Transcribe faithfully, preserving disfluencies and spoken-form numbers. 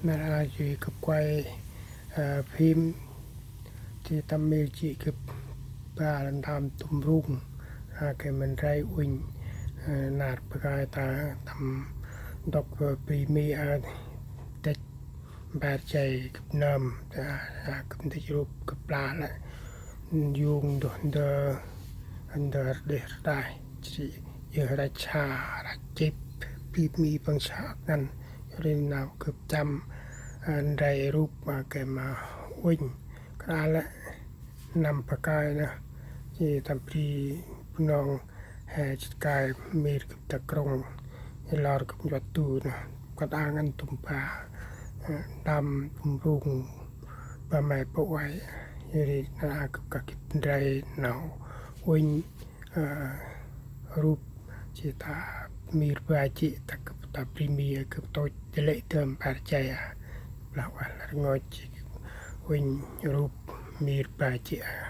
Nar aơ jêh gâp quay, ơ, phim, jêh tâm mir jêh gâp ba lĕ ntơm tŭm rung, ơ, gay ma ndray uănh, ơ, nar bơh kơi ta tâm ntŭk, ơ, bri Mi, ơ, dăch mbar jay gâp nơm, ơ, ơ, gâp dăch rup gâp pla lĕ yŭng ndôh ndơ, ndơ rđeh rđaih, jêh ri yơh rach sa, rach chip, bri Mi păng sa ngăn, yor ri nau gâp chăm, ơ, ndray rup, ơ, gay ma uănh. Kra lĕ năm bơh kơi nơh, jêh tâm bri Bunong he jât kơi mir gâp ta krŭng, jêh lor gâp nchuăt du nơh, kăt a ngăn tŭm ba, ơ, ntơm tŭm rung, ba may pô uay, yor ri nơh gâp kah gĭt ndray nau uănh, ơ, rup, jêh ta mir ba jêh ta gâp ta bri Mi gâp tôch dê lĕ dơm bar jay a, blah ueh lĕ rngôch jêh uănh rup mir ba jêh a.